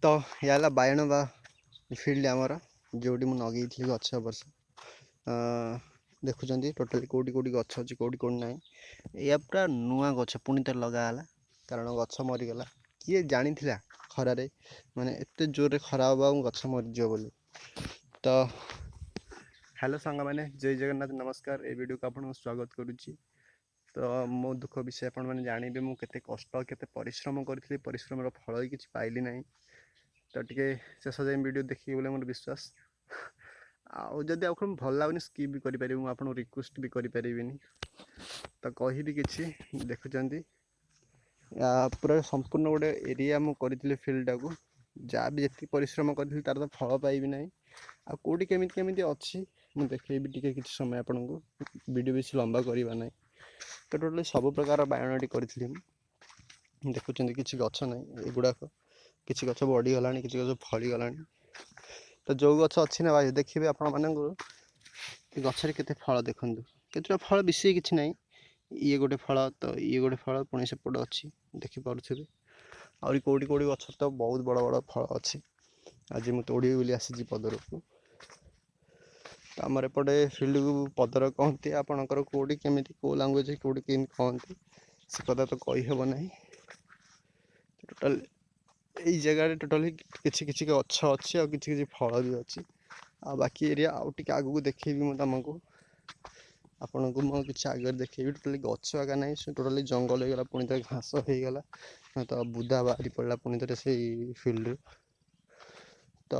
ତ ଏହା ହେଲା ବାଇଗଣ ବା ଫିଲ୍ଡ ଆମର, ଯେଉଁଠି ମୁଁ ଲଗେଇଥିଲି ଗଛ ଏ ବର୍ଷ। ଦେଖୁଛନ୍ତି ଟୋଟାଲି କେଉଁଠି କେଉଁଠି ଗଛ ଅଛି, କେଉଁଠି କେଉଁଠି ନାହିଁ। ଏହା ପୁରା ନୂଆ ଗଛ ପୁଣି ଥରେ ଲଗା ହେଲା, କାରଣ ଗଛ ମରିଗଲା। କିଏ ଜାଣିଥିଲା ଖରାରେ ମାନେ ଏତେ ଜୋରରେ ଖରା ହେବ ଆଉ ଗଛ ମରିଯିବ ବୋଲି। ତ ହ୍ୟାଲୋ ସାଙ୍ଗମାନେ, ଜୟ ଜଗନ୍ନାଥ, ନମସ୍କାର। ଏ ଭିଡ଼ିଓକୁ ଆପଣଙ୍କୁ ସ୍ୱାଗତ କରୁଛି। ତ ମୋ ଦୁଃଖ ବିଷୟ ଆପଣମାନେ ଜାଣିବେ, ମୁଁ କେତେ କଷ୍ଟ କେତେ ପରିଶ୍ରମ କରିଥିଲି, ପରିଶ୍ରମର ଫଳ ବି କିଛି ପାଇଲି ନାହିଁ। ତ ଟିକେ ଶେଷ ଯାଏଁ ଭିଡ଼ିଓ ଦେଖିବେ ବୋଲି ମୋର ବିଶ୍ୱାସ। ଆଉ ଯଦି ଆଉ କ'ଣ ଭଲ ଲାଗୁନି, ସ୍କିପ୍ ବି କରିପାରିବି, ମୁଁ ଆପଣଙ୍କୁ ରିକ୍ୱେଷ୍ଟ ବି କରିପାରିବିନି। ତ କହିବି କିଛି, ଦେଖୁଛନ୍ତି ପୁରା ସମ୍ପୂର୍ଣ୍ଣ ଗୋଟେ ଏରିଆ ମୁଁ କରିଥିଲି ଫିଲ୍ଡଟାକୁ। ଯାହା ବି ଯେତିକି ପରିଶ୍ରମ କରିଥିଲି ତାର ତ ଫଳ ପାଇବି ନାହିଁ। ଆଉ କେଉଁଠି କେମିତି କେମିତି ଅଛି ମୁଁ ଦେଖେଇବି ଟିକେ କିଛି ସମୟ ଆପଣଙ୍କୁ। ଭିଡ଼ିଓ ବେଶୀ ଲମ୍ବା କରିବା ନାହିଁ। ତ ଟୋଟାଲି ସବୁ ପ୍ରକାର ବାଇଗଣଟି କରିଥିଲି ମୁଁ। ଦେଖୁଛନ୍ତି କିଛି ଗଛ ନାହିଁ, ଏଗୁଡ଼ାକ କିଛି ଗଛ ବଢ଼ିଗଲାଣି, କିଛି ଗଛ ଫଳିଗଲାଣି। ତ ଯେଉଁ ଗଛ ଅଛି ନା ଭାଇ, ଦେଖିବେ ଆପଣମାନଙ୍କୁ ଏ ଗଛରେ କେତେ ଫଳ ଦେଖନ୍ତୁ, କେତେଟା ଫଳ, ବେଶୀ କିଛି ନାହିଁ। ଇଏ ଗୋଟେ ଫଳ, ତ ଇଏ ଗୋଟେ ଫଳ, ପୁଣି ସେପଟେ ଅଛି, ଦେଖିପାରୁଥିବେ। ଆହୁରି କେଉଁଠି କେଉଁଠି ଗଛ ତ ବହୁତ ବଡ଼ ବଡ଼ ଫଳ ଅଛି। ଆଜି ମୁଁ ତୋଡ଼ିବି ବୋଲି ଆସିଛି ପଦରକୁ। ତ ଆମର ଏପଟେ ଫିଲ୍ଡକୁ ପଦର କହନ୍ତି, ଆପଣଙ୍କର କେଉଁଠି କେମିତି କେଉଁ ଲାଙ୍ଗୁଏଜ୍ କେଉଁଠି କେମିତି କହନ୍ତି ସେ କଥା ତ କହିହେବ ନାହିଁ। ଟୋଟାଲ ଏଇ ଜାଗାରେ ଟୋଟାଲି କିଛି କିଛି ଗଛ ଅଛି ଆଉ କିଛି କିଛି ଫଳ ବି ଅଛି। ଆଉ ବାକି ଏରିଆ ଆଉ ଟିକେ ଆଗକୁ ଦେଖେଇବି ମୁଁ ତମକୁ, ଆପଣଙ୍କୁ ମୁଁ କିଛି ଆଗରେ ଦେଖେଇବି। ଟୋଟାଲି ଗଛ ଆଗା ନାହିଁ, ସେ ଟୋଟାଲି ଜଙ୍ଗଲ ହେଇଗଲା, ପୁଣି ଥରେ ଘାସ ହେଇଗଲା, ତ ବୁଦା ବାହାରି ପଡ଼ିଲା ପୁଣି ଥରେ ସେଇ ଫିଲ୍ଡରୁ। ତ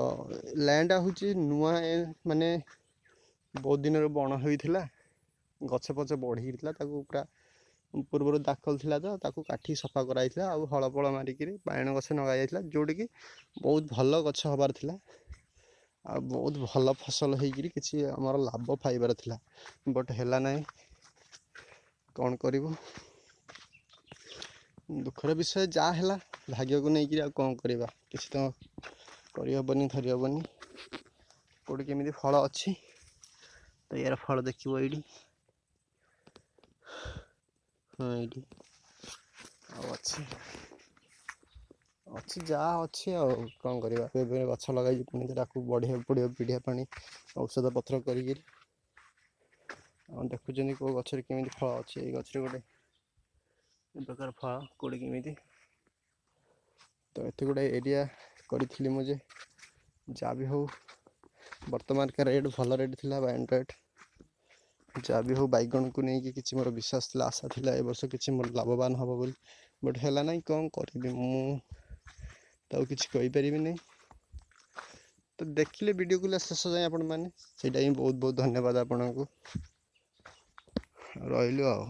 ଲ୍ୟାଣ୍ଡ ହେଉଛି ନୂଆ, ମାନେ ବହୁତ ଦିନରୁ ବଣ ହୋଇଥିଲା, ଗଛ ଫଛ ବଢ଼ିକି ଥିଲା, ତାକୁ ପୁରା ପୂର୍ବରୁ ଦାଖଲ ଥିଲା, ତ ତାକୁ କାଠି ସଫା କରାଯାଇଥିଲା ଆଉ ହଳ ଫଳ ମାରିକିରି ବାଇଗଣ ଗଛ ଲଗା ଯାଇଥିଲା, ଯେଉଁଠିକି ବହୁତ ଭଲ ଗଛ ହେବାର ଥିଲା ଆଉ ବହୁତ ଭଲ ଫସଲ ହେଇକିରି କିଛି ଆମର ଲାଭ ପାଇବାର ଥିଲା, ବଟ୍ ହେଲା ନାହିଁ। କ'ଣ କରିବୁ, ଦୁଃଖର ବିଷୟ, ଯାହା ହେଲା ଭାଗ୍ୟକୁ ନେଇକିରି ଆଉ କ'ଣ କରିବା, କିଛି ତ କରିହେବନି, ଧରି ହେବନି। କେଉଁଠି କେମିତି ଫଳ ଅଛି, ତ ୟାର ଫଳ ଦେଖିବ ଏଇଠି। ହଁ, ଏଇଠି ଆଉ ଅଛି, ଅଛି ଯାହା ଅଛି, ଆଉ କ'ଣ କରିବା। ଏବେ ଗଛ ଲଗାଇଛି, ପୁଣି ତାକୁ ବଢ଼ିବାକୁ ପଡ଼ିବ, ପିଡ଼ିଆ ପାଣି ଔଷଧ ପତ୍ର କରିକିରି। ଆଉ ଦେଖୁଛନ୍ତି କେଉଁ ଗଛରେ କେମିତି ଫଳ ଅଛି। ଏଇ ଗଛରେ ଗୋଟେ ଏ ପ୍ରକାର ଫଳ କେଉଁଠି କେମିତି। ତ ଏତେ ଗୁଡ଼ାଏ ଏରିଆ କରିଥିଲି ମୁଁ ଯେ ଯାହା ବି ହଉ ବର୍ତ୍ତମାନକା ରେଟ୍ ଭଲ ରେଟ୍ ଥିଲା ବାଇଗଣ ରେଟ୍। ଯାହା ବି ହଉ ବାଇଗଣକୁ ନେଇକି କିଛି ମୋର ବିଶ୍ୱାସ ଥିଲା, ଆଶା ଥିଲା ଏ ବର୍ଷ କିଛି ମୋର ଲାଭବାନ ହେବ ବୋଲି, ବଟ୍ ହେଲା ନାହିଁ। କ'ଣ କରିବି ମୁଁ, ତାକୁ କିଛି କହିପାରିବି ନାହିଁ। ତ ଦେଖିଲେ ଭିଡ଼ିଓକୁ ଶେଷ ଯାଏଁ ଆପଣମାନେ, ସେଇଟା ହିଁ ବହୁତ ବହୁତ ଧନ୍ୟବାଦ ଆପଣଙ୍କୁ। ରହିଲୁ ଆଉ।